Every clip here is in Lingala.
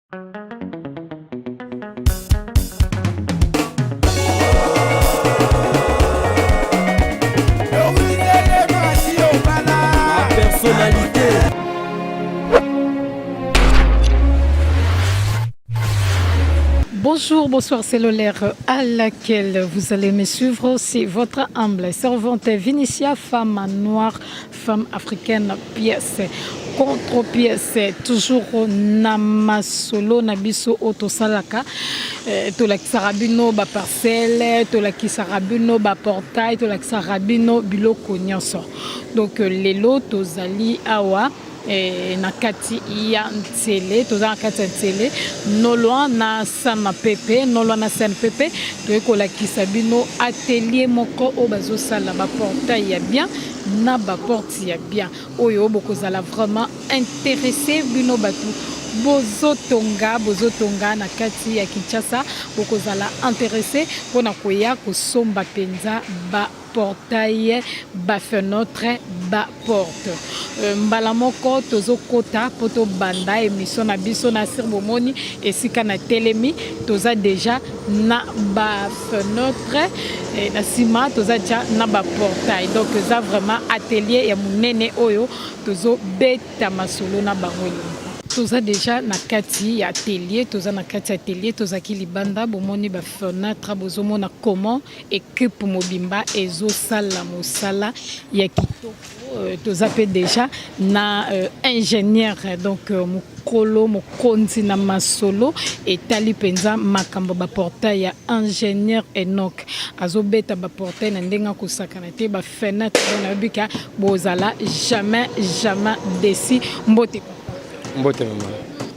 Ma personnalité. Bonjour, bonsoir, c'est l'heure à laquelle vous allez me suivre. C'est votre humble servante Vinicia, femme noire, femme africaine, pièce contre pièce, toujours na masolo na biso oyo tosalaka eh, tolakisaka bino ba parcelle, tolakisaka bino ba portail, tolakisaka bino biloko nyonso. Donc lelo tozali awa eh, na kati ya Nsele, toza na kati ya Nsele, non loin na SNPP, non loin na SNPP, toyei kolakisa bino atelier moko oyo bazosala ba portail ya bien na ba porte ya bien oyo bokozala vraiment intéressé bino bato bozotonga bozotonga na kati ya Kinshasa, bokozala intéressé mpona koya kosomba mpenza ba portail, ba fenêtre, ba porte. Euh, mbala moko tozokota mpo tobanda émission na biso na sir bomoni esika na telemi toza déjà na ba fenêtre eh, na nsima toza déjà na ba portail donc eza vraiment atelier ya monene oyo tozobeta masolo na bango elongo toza déjà na kati ya atelier toza na kati ya atelier tozalaki libanda bomoni ba fenêtre bozomona comment Equipe mobimba ezosala mosala ya kitoko euh, toza mpe deja na euh, ingénieur donc euh, mokolo mokonzi na masolo etali mpenza makambo baportail ya ingénieur Enoch azobeta baportail na ndenge akosakana te bafenetre nayebi ka bozala jamais jamais desi mbote Mbote mama.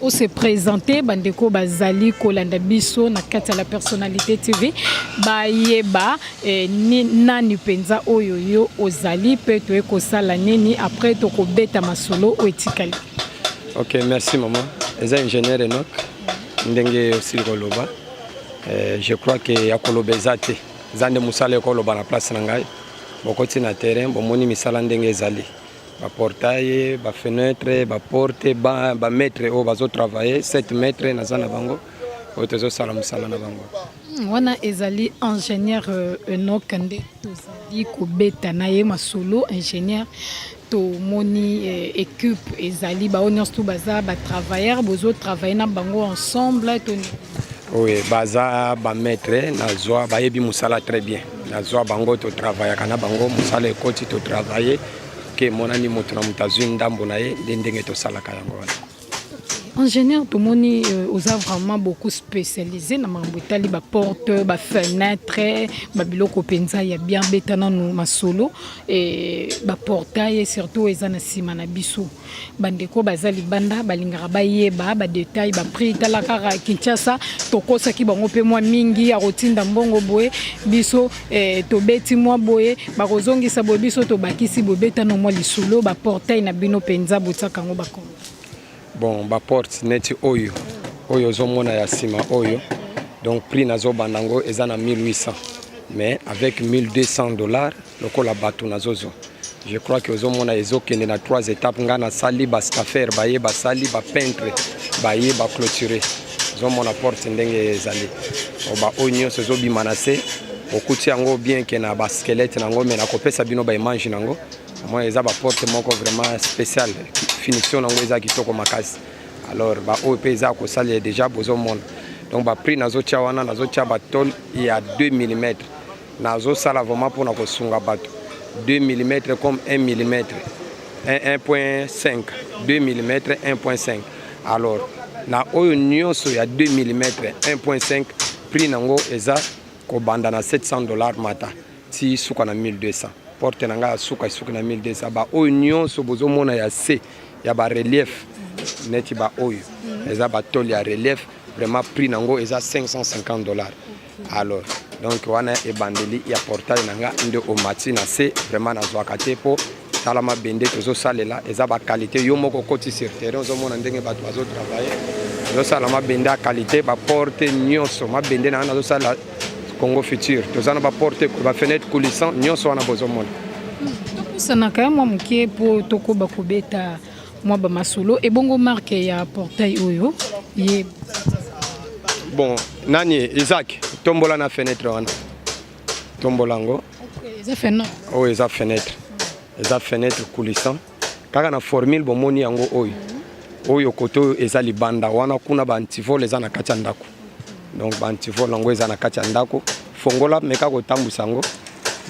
O se présenter bandeko bazali kolanda biso na kati ya la personnalité TV bayeba eh, ni, nani mpenza oyo yo ozali mpe toye kosala nini après tokobeta masolo oyo etikali. Ok, merci mama. Eza ingénieur Enoch ndenge osili koloba. Eh, je crois que ya koloba eza te. Eza nde mosala ekoloba na place na ngai. Bokoti na terrain bomoni misala ndenge ezali. Ba portail, ba fenêtre, ba porte, ba, ba maître oyo bazo travailler 7 mètres naza na bango oyo tozosala mosala na bango. Hmm, wana ezali ingénieur euh, Enoch nde tozali kobeta na ye masolo ingénieur tomoni eh, équipe ezali bango nyonso tu baza ba travailleur bozo travailler na bango ensemble to Oui, baza ba maître nazwa bayebi mosala très bien nazwa bango totravaillaka na bango mosala ekoti totravaille ke emonani moto na moto azwi ndambo na ye nde ndenge tosalaka yango wana ingénieur tomoni euh, oza vraiment beaucoup spécialisé na makambo etali baporte bafenetre babiloko mpenza ya bien beta nanu masolo e baportail surtout eza na nsima na biso Bandeko baza libanda balingaka bayeba ba detail ba prix tala kaka Kinshasa tokosaki bango pe mwa mingi ya kotinda mbongo boye biso eh, tobeti mwa boye bakozongisa boye biso tobakisi boye beta no mwa lisolo ba portail na bino penza botiaka yango ba Bon ba porte neti oyo oyo ozomona ya nsima oyo donc prix nazobanda yango eza na 1800 mais avec 1200 dollars lokola bato nazozwa je crois que ozomona ezokende na trois étapes ngai nasali bastaffaire baye basali bapeintre baye baclôture ozomona porte ndenge ezali baoyo nyonso ezobima na se okuti yango bien ke na basquelette nango mais nakopesa bino baimage nango omona eza baporte moko vraiment spécial finition nango eza kitoko makasi alors baoyo mpe eza kosalela déjà bozomona donc baprix nazotia wana nazotia batole ya 2 mm Nazo sala vraiment pona kosunga bato 2 mm comme 1 mm 1.5 2 mm 1.5 alors na oyo nyonso ya 2 mm 1.5 prix nango eza kobanda na 700 dollars mata ti suka na 1200 porte na ngai ya suka esuki na 1200 ba oyo nyonso bozomona ya se ya ba relief neti ba oyo eza ba tole ya relief vraiment prix nango eza 550 dollars Alors donc wana ebandeli ya portail na nga nde omati na se vraiment nazwaka te mpo tala mabende tozosalela eza ba qualité yo moko okoti sur terrain ozomona ndenge bato bazotravaille tozosala mabende ya qualité baporte nyonso mabende na nga nazosala Congo Futur toza na baporte bafenetre coulissant nyonso wana bozomona topusanaka ya mwa moke mpo tokoba kobeta mwa bamasolo ebongo marke ya portail oyo. Ye. Bon, nani, Isaac, tombola na fenêtre wana, tombola yango. Eza fenêtre. Oyo eza fenêtre, eza fenêtre coulissant kaka na formule. Bomoni yango oyo, oyo kote oyo eza libanda wana, kuna baantivol eza na kati ya ndako. Donc baantivol yango eza na kati ya ndako. Fongola, meka kotambwisa yango.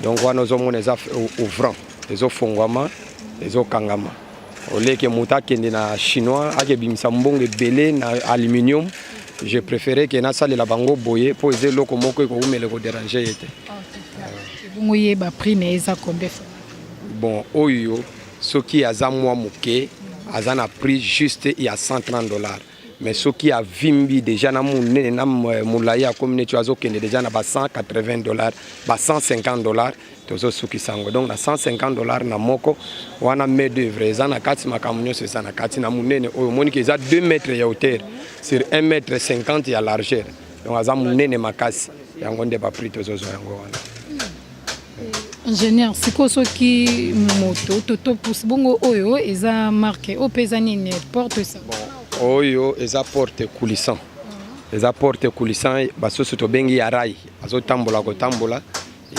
Donc wana ozomona eza ouvrant, ezofongwama, ezokangama. Oleke moto akende na chinois, akebimisa mbongo ebele na aluminium, je préféré ke nasalela bango boye, mpo eza eloko moko ekowumela, ekoderange ye te. Ebongo ye, baprix na ye eza combien? Bon, oyo soki aza mwa moke, aza na prix juste ya 130 $. Mais soki avimbi déjà na monene na molai, akomi neti azokende déjà na ba 180 $, ba 150 $, tozosukisa yango. Donc na 150 $ na moko wana, main d'œuvre eza na kati, makambo nyonso eza na kati. Na monene oyo, omoniki eza 2 mètres ya hauteur sur 1 mètre 50 ya largeur, donc aza monene makasi. Yango nde baprix tozozwa yango wana. Ingénieur, sikoyo soki moto totopusi bongo, oyo eza marque oyo mpe eza nini? Porte sa? Oyo eza porte coulissant, eza porte coulissant, basusu tobengi ya rail, azotambola kotambola.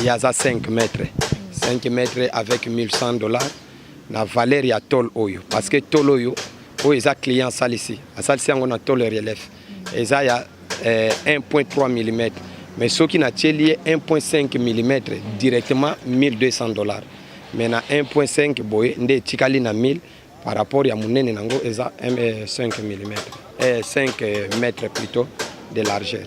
Ye aza 5 mètres, 5 mètres avec 1100 $ na valeur ya tôle oyo, parce que tôle oyo, oyo eza client asalisi, asalisi yango na tôle relief, eza ya 1.3 mm. Mais soki natieli ye 1.5 mm, directement 1200 $. Mais na 1.5 boye nde etikali na 1000 par rapport ya monene nango, eza 5 mm, 5 mètres plutôt de largeur.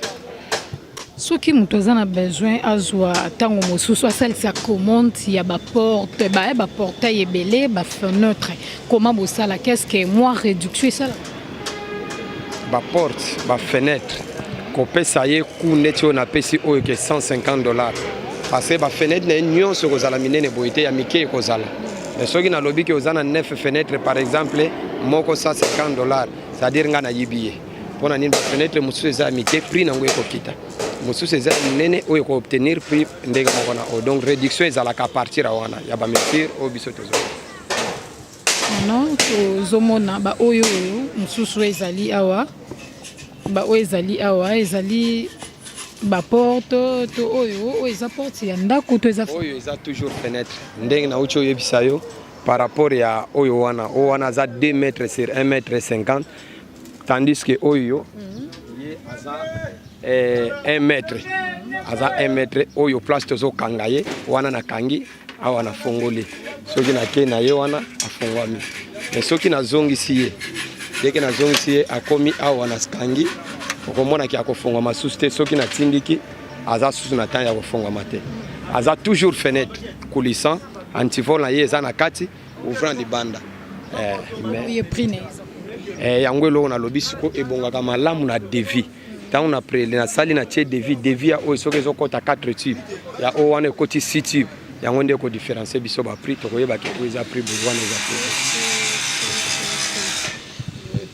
Soki moto aza na besoin azwa, ntango mosusu asalisa commande ya baporte, baya baportail ebele, bafenêtre, comment bosala? Qu'est-ce que mwa réduction esala? Baporte, bafenêtre, kopesa ye ku neti oyo napesi oyo ke 150 $, parce que bafenêtre na ye nyonso ekozala minene boye te, ya mike ekozala. Mais soki nalobi ke oza na 9 fenêtre par exemple, moko 150 $, c'est-à-dire ngai nayibi ye. Mpo na nini? Bafenêtre mosusu eza ya mike, prix nango ekokita. Mosusu eza ya monene, oyo ekoobtenir prix ndenge moko na oyo. Donc réduction ezalaka à partir ya wana ya bamesure oyo biso tozwa. Non, tozomona baoyo oyo mosusu ezali awa, baoyo ezali awa ezali baporte to oyo, oyo eza porte ya ndako to eza? Oyo eza toujours fenêtre, ndenge nauti oyebisa yo par rapport ya oyo wana. Oyo wana aza 2 mètres sur 1 mètre 50, tandis que oyo ye aza 1 mètre, aza 1 mètre. Oyo place tozokanga ye wana, nakangi awa, nafongoli. Soki nakei na ye wana, afongwami. Mais soki nazongisi ye, deke nazongisi ye, akomi awa, nakangi, okomonaki akofongwama susu te. Soki natindiki, aza susu na temps ya kofongwama te. Aza toujours fenêtre coulissant, antivol na ye eza na kati, ouvrant libanda. Mais Oye, prix na eza? Yango eloko nalobi siko, ebongaka malamu na devis. Ntango na nasali, natie devis, devis ya oyo soki ezokɔta 4 tube, ya oyo wana ekɔti 6 tube, yango nde ekodifférencie biso baprix. Tokoyebaki oyo eza prix boye, wana eza prix.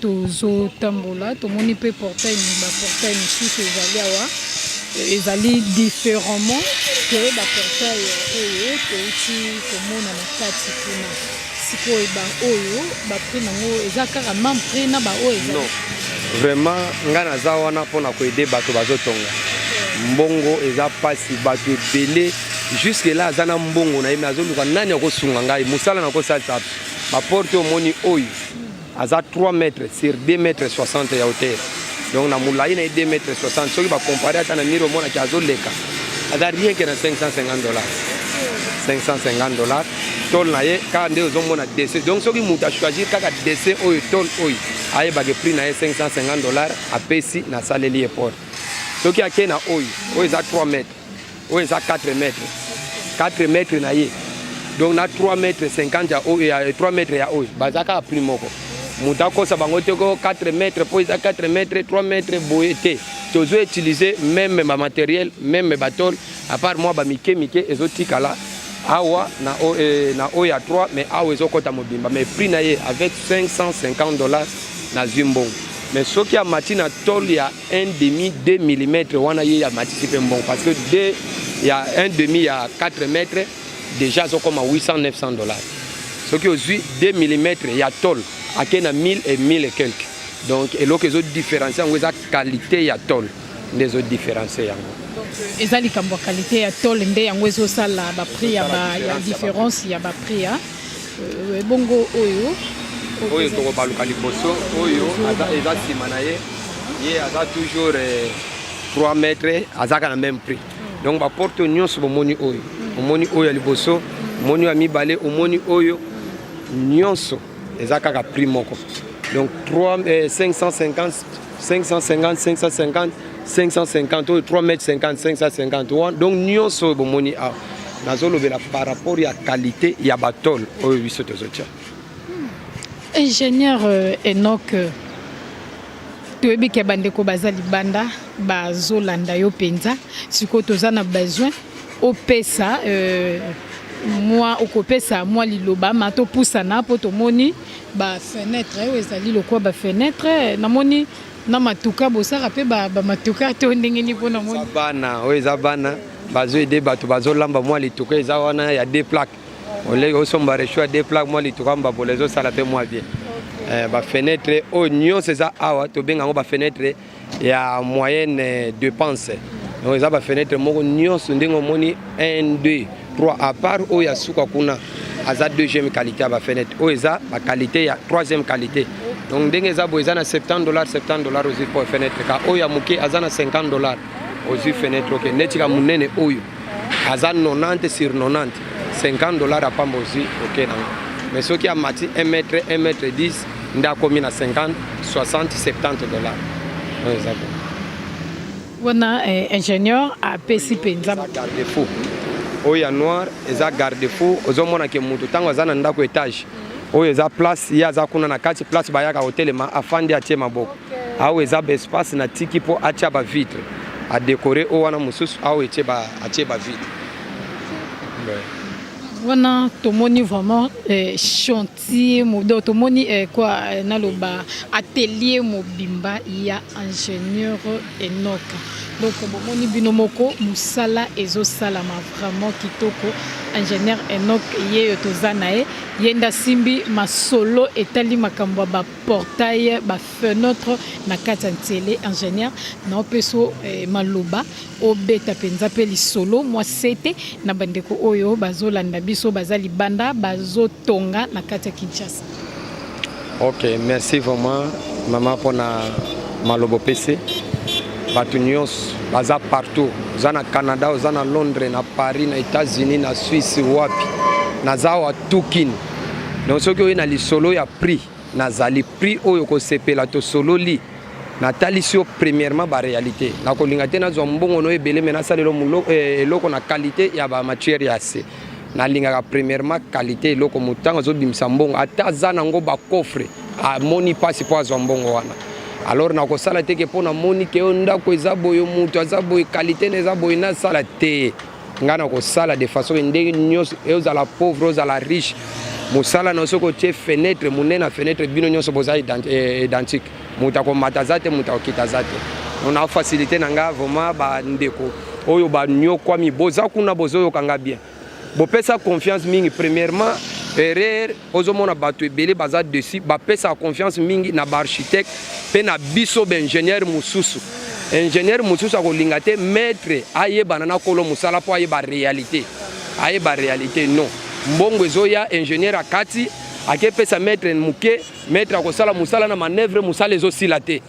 Tozotambola, tomoni mpe portail, baportail misusu ezali awa, ezali différemment ke baportail oyo touti komona na kati kuna. Sikoyo baoyo, baprix nango eza kaka même prix na baoyo ezali? Non, vraiment, ngai naza wana mpona koaider bato bazotonga. Mbongo eza mpasi, bato ebele jusque là aza na mbongo na ye, me azoluka nani akosunga ngai mosala nakosalisa. Baporte omoni oyo aza 3 mètres sur 2 mètres 60 ya hauteur, donc na molai na ye 2 mètres 60. Soki bacompare ata na mur, omonaki azoleka, aza rien que na 550 $, 550 $. Tôle na ye kaka nde ozomona dessin. Donc soki moto achoisir kaka dessin oyo, tôle oyo, ayebaka prix na ye 550 $. Apesi, nasaleli ye porte. Soki ake na oyo, oyo eza 3 mètres, oyo eza 4 mètres, 4 mètres na ye, donc na 3 mètres 50 ya oyo, ya 3 mètres ya oyo, baza kaka prix moko. Moto akosa bango te ko 4 mètres mpo eza 4 mètres, 3 mètres boye te. Tozo utiliser même bamatériel, même batôle, à part mwa bamike mike ezotikala awa na oyo ya 3, mais awa ezokɔta mobimba. Mais prix na ye avec 550 $, nazwi mbongo. Mais soki amati na tôle ya 1 demi 2 mm wana, ye amatisi mpe mbongo, parce que 2 ya 1 demi ya 4 mètres déjà azokoma 800, 900 $. Soki ozwi 2 mm ya tôle, ake na 1000 et 1000 et quelque. Donc eloko ezodifférencie yango eza qualité ya tôle nde ezodifférencie yango. Eza likambo ya qualité ya tôle nde yango ezosala baprix ya ya différence ya baprix ya bongo oyo. Oyo tokobaluka liboso, oyo eza nsima na ye, ye aza toujours 3 mètres, azaka na même prix. Donc baporte nyonso bomoni oyo, omoni oyo ya liboso, omoni oyo ya mibale, omoni oyo nyonso, eza kaka prix moko. Donc 3, 550, 550, 550, 550, oyo 3 mètres 50, 550. Donc nyonso oyo bomoni awa, nazolobela par rapport ya qualité ya batôle oyo biso tozotia. Ingénieur Enoch, toyebi ke bandeko baza libanda bazolanda yo mpenza. Sikoyo toza na besoin opesa mwa, okopesa mwa liloba ma topusana, mpo tomoni bafenêtre oyo ezali lokola bafenêtre, namoni na matuka, bosaka mpe bamatuka to ndenge nini? Mpo namoni bana oyo eza bana bazoaider bato, bazolamba mwa lituka, eza wana ya deux plaques. Oleki osomba réchaud ya deux plaques, mwa lituka mbabola ezosala mpe mwa bien. Bafenêtre oyo nyonso eza awa, tobenga yango bafenêtre ya moyenne dépense. Donc eza bafenêtre moko nyonso ndenge omoni 1, 2, 3, à part oyo ya suka kuna aza deuxième qualité ya bafenêtre. Oyo eza baqualité ya troisième qualité. Donc ndenge eza boye, eza na 70 dollars, 70 dollars ozwi po fenêtre. Ka oyo ya moke aza na 50 dollars, ozwi fenêtre. Oke neti ka monene oyo aza 90 sur 90, 50 dollars apamba, ozwi oke nango. Mais soki amati 1 mètre, 1 mètre 10, nde akomi na 50, 60, 70 dollars. Oyo eza bon. Wana ingénieur apesi mpenza. Garde fou oyo ya noir eza garde fou. Ozomona ke motu ntango aza na ndako étage, oyo eza place ye aza kuna na kati, place bayaka kotelema, afandi, atie maboko. Awa eza baespace na tiki mpo atia bavitre, adécorer oyo wana mosusu awa atie bavitre. Wana tomoni vraiment chantier, donc tomoni quoi, naloba atelier mobimba ya ingénieur Enoch. Donc bomoni bino moko, mosala ezosalama vraiment kitoko. Ingénieur Enoch ye oyo toza na ye, ye nde asimbi masolo etali makambo ya baportail, bafenêtre na kati ya nzele. Ingénieur, naopesa maloba, obeta mpenza mpe lisolo mwa sete na bandeko oyo bazolanda biso, baza libanda, bazotonga na kati ya Kinshasa. Ok, merci vraiment mama mpona maloba opesi. Bato nyonso baza partout, oza na Canada, oza na Londres, na Paris, na États-Unis, na Suisse, wapi, naza awa tukini. Donc soki oye na lisolo ya prix, nazali prix oyo kosepela. Tosololi, natalisi yo premièrement baréalité. Nakolinga te nazwa mbongo no ebele, me nasalela eloko na qualité ya bamatière ya se. Nalingaka premièrement qualité eloko. Motango azobimisa mbongo, ata aza nango bacoffre, amoni mpasi mpo azwa mbongo wana. Alors nakosala te ke mpo namoni ke oyo ndako eza boye, moto aza boye, qualité na eza boye, nasala te. Ngai nakosala de façon ke ndenge nyonso, ozala pauvre, ozala riche, mosala na soki otie fenêtre monene na fenêtre, bino nyonso boza identique. Moto akomata aza te, moto akokita aza te. Na facilité na nga vraiment, bandeko oyo banyokwami boza kuna, bozoyoka nga bien, bopesa confiance mingi. Premièrement erreur, ozomona bato ebele baza dessus, bapesaka confiance mingi na baarchitecte mpe na biso baingénieur mosusu. Ingénieur mosusu akolinga te maître ayebana na kolo mosala mpo ayeba réalité, ayeba réalité. Non, mbongo ezoya, ingénieur akati, akepesa maître moke, maître akosala mosala na manœuvre, mosala ezosila te.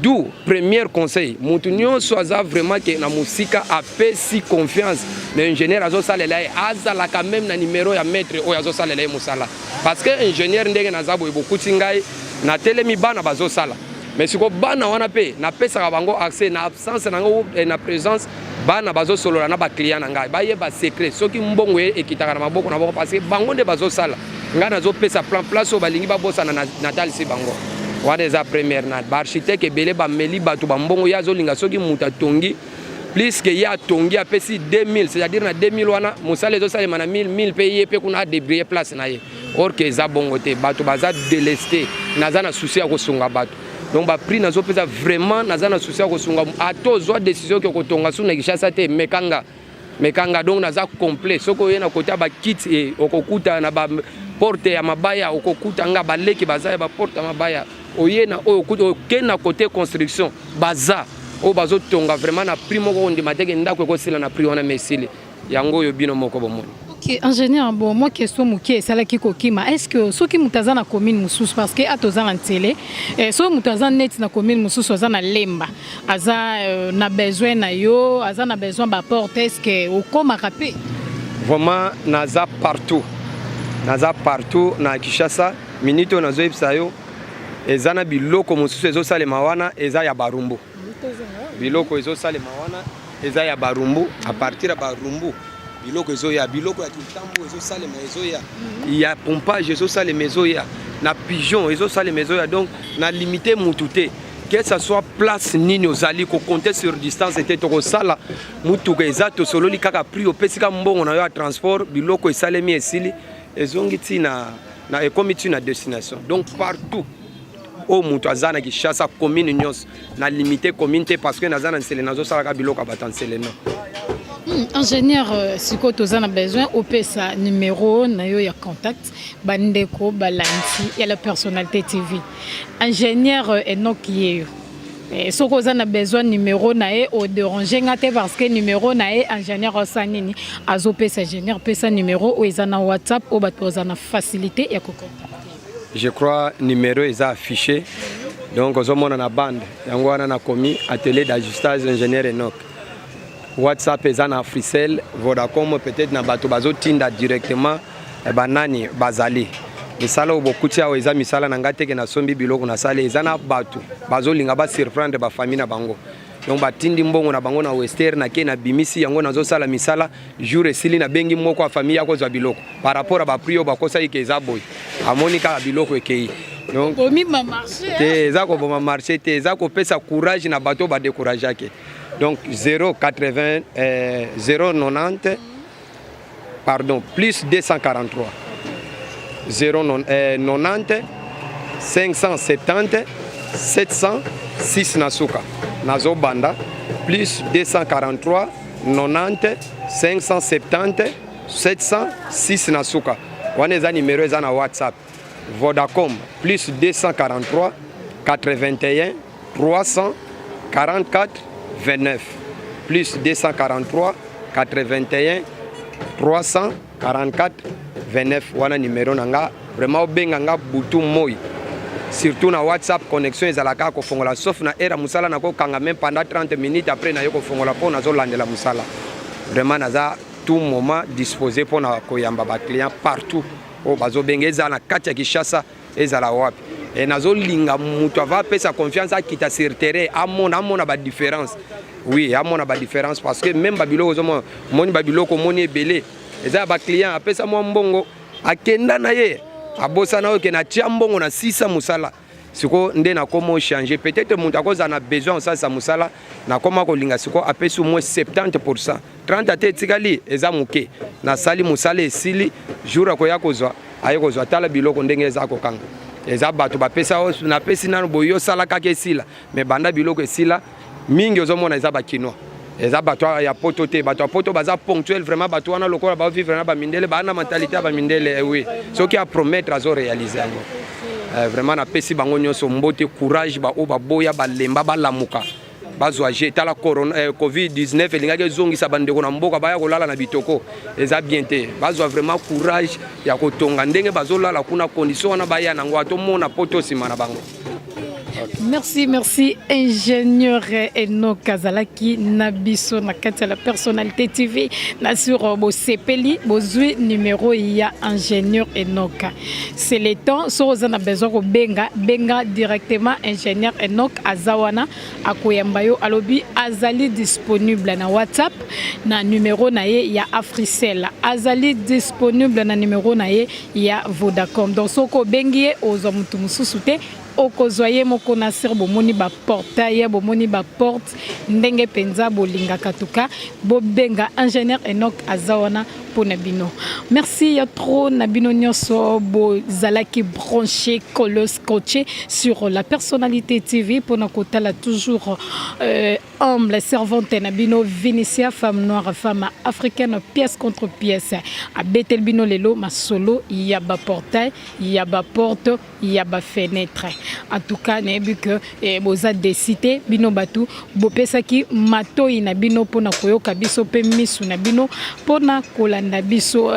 D'où premier conseil, motu nyonso aza vraiment ke na mosika, apesi confiance na ingénieur azosalela ye, azalaka même na numéro ya maître oyo azosalela ye mosala. Parce que ingénieur ndenge naza boye, bokuti ngai natelemi, bana bazosala, mais siko bana wana mpe napesaka bango accès na absence na ngo, na présence bana bazosolola na baclient na ngai, bayeba secret. Soki mbongo ekitaka na maboko na bango, parce que bango nde bazosala, ngai nazopesa plan, place oyo balingi babosana, natalisi bango. Wana eza première. Na baarchitecte ebele bameli bato bambongo. Ye azolinga soki moto atongi plus ke ye atongi, apesi 2000, c'est-à-dire na 2000 wana mosala ezosalema na 1000, 1000 mpe ye mpe kuna adébrouiller place na ye. Or ke eza bongo te. Bato baza délesté. Naza na souci ya kosunga bato. Donc baprix nazopesa, vraiment naza na souci ya kosunga. Ata ozwa décision ke kotonga su na Kinshasa te, mekanga, mekanga. Donc naza complet. Soki oye na kote ya bakiti, okokuta na baporte ya mabaya, okokuta nga baleki baza ya baporte ya mabaya. Oye na oyo oke na côté construction, baza oyo bazotonga vraiment na prix moko kondima teke ndako ekosila na prix wana, ma esili yango oyo bino moko bomoni. Ok, ingénieur, bon, moi question moke esalaki kokima: est ce que soki moto aza na commune mosusu, parce que ata oza na Nsele, soki moto aza neti na commune mosusu, aza na Lemba, aza na besoin na yo, aza na besoin baporte, est ce que okomaka mpe? Vraiment, naza partout, naza partout na Kinshasa. Minute oyo nazoyebisa yo, eza na biloko mosusu ezosalema wana, eza ya Barumbu. Biloko ezosalema wana eza ya Barumbu. À partir ya Barumbu, biloko ezoya, biloko ya Kintambo ezosalema, ezoya, ya pompage ezosalema, ezoya na pigeon, ezosalema, ezoya. Donc na limite mutu te, que ça soit place nini ozali, kocompter sur distance te. Tokosala mutuka eza, tosololi kaka prix, opesi ka mbongo na yo ya transport, biloko esalemi, esili, ezongi ntina na ekomi ntina destination. Donc partout oyo moto aza na Kinshasa, commune nyonso, na limite commune te, parce que naza na Nsele, nazosalaka biloko ya bato ya Nsele, non. Ingénieur, sikoyo toza na besoin opesa numéro na yo ya contact, bandeko balandi ya La Personnalité TV. Ingénieur Enoki yeyo, soki oza na besoin numéro na ye, odérange nga te, parce que numéro na ye, ingénieur osala nini, azopesa. Ingénieur, pesa numéro oyo eza na WhatsApp, oyo bato baza na facilité ya kocontacte. Je crois numéro eza affiché. Donc ozomona na bande yango wana, nakomi atelier d'ajustage ingénieur Enoch. WhatsApp eza na Africell, Vodacom, peut-être na bato bazotinda directement. Banani bazali misala oyo bokuti awa, eza misala na ngai teke nasombi biloko nasali. Eza na bato bazolinga basurprendre bafamille na bango, donc batindi mbongo na bango na Western, nake nabimisi yango, nazosala misala. Jour esili, nabengi moko ya famille ya kozwa biloko par rapport a baprix oyo bakosaki ke eza boye, amoni kaka biloko ekei. Donc bomima marché. Te, eza koboma marché te, eza kopesa courage na bato oyo badécourageaki. Donc 080 090, pardon, plus 243 0 90 570 706 na suka. Nazobanda: plus 243 90 570 706 na suka. Wana eza numéro eza na WhatsApp. Vodacom, plus 243 81 344 29, plus 243 81 344 29. Wana numéro na nga. Vraiment, obenga nga butu moi, surtout na WhatsApp connexion ezalaka kofongola, sauf na heure ya mosala, nakokanga même pendant 30 minutes, après naye kofongola mpo nazolandela mosala. Vraiment, naza tout moment disposé mpona koyamba baclient partout oyo bazobenga, ezala na kati ya Kinshasa, ezala wapi. E nazolinga moto ava apesa confiance, akita sur terrain, amona, amona badifférence. Oui, amona badifférence, parce que même babiloko ozomona, omoni babiloko, omoni ebele eza ya baclient, apesa mwa mbongo, akenda na ye, abosana oyo ke natia mbongo na sisa mosala. Sikoyo nde nakoma ochange, peut-être moto akozala na besoin osalisa mosala, nakoma kolinga sikoyo apesi au moins 70, 30 ate etikali eza moke, nasali mosala, esili, jour akoya kozwa, aye kozwa. Tala biloko ndenge eza kokanga, eza bato bapesa, napesi nano boye, osala kaka esila. Mais banda biloko esila mingi, ozomona eza bakinois, eza bato ya poto te. Bato ya poto baza ponctuel vraiment. Bato wana lokola baovivre na bamindele, baa na mentalité ya bamindele. Oui, soki apromettre, azoréalise yango. Vraiment, napesi bango nyonso mbote, courage. Baoyo baboya, balemba, balamuka, bazwa je. Tala corona, covid 19 elingaki ezongisa bandeko na mboka, baya kolala na bitoko, eza bien te. Bazwa vraiment courage ya kotonga ndenge bazolala kuna, condition wana baya nango, atomona poto nsima na bango. Merci, merci, ingénieur Enoch azalaki na biso na kati ya La Personnalité TV. Na sur bosepeli, bozwi numéro ya ingénieur Enoch. C'est le temps, soki oza na besoin kobenga, benga directement ingénieur Enoch, aza wana, akoyamba yo. Alobi azali disponible na WhatsApp na numéro na ye ya Africell, azali disponible na numéro na ye ya Vodacom. Donc soki obengi ye, ozwa motu mosusu te, okozwa ye moko. Na sir bomoni baportail, bomoni baporte ndenge mpenza bolingaka tuka, bobenga ingénieur Enoch, aza wana. mpo na bino. Merci ya trop na bino nyonso bozalaki branché, collé, scotché sur la Personnalité TV mpo na kotala toujours humble servante na bino Vinicia, femme noire, femme africaine, pièce contre pièce. Abeteli bino lelo masolo ya baportail, ya baporte, ya bafenêtre. En tout cas, nayebi ke boza décidé, bino bato bopesaki matoi na bino mpona koyoka biso mpe misu na bino mpona kolanda biso.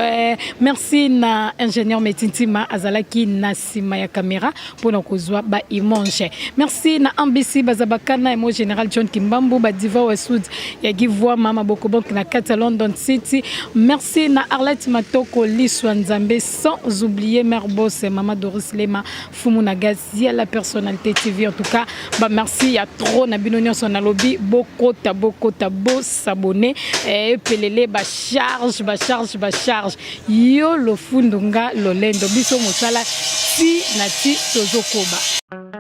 Merci na ingénieur Metintima, azalaki na nsima ya caméra mpona kozwa baimage. Merci na Ambisi Bazabakana emo général John Kimbambu, badiva Wasud ya Givwa, mama Bokobonk na kati ya London City. Merci na Arlette Matoko Liswa Nzambe, sans oublier mère boss, mama Doris Lema Fumu na gaz ya la Personnalité TV. En tout cas, ba merci ya trop na bino nyonso. Nalobi bokota, bokota, bosabonner, epelele bacharge, bacharge, bacharge. Yo lofundu, nga lolendo, biso mosala ti na ti, tozokoba.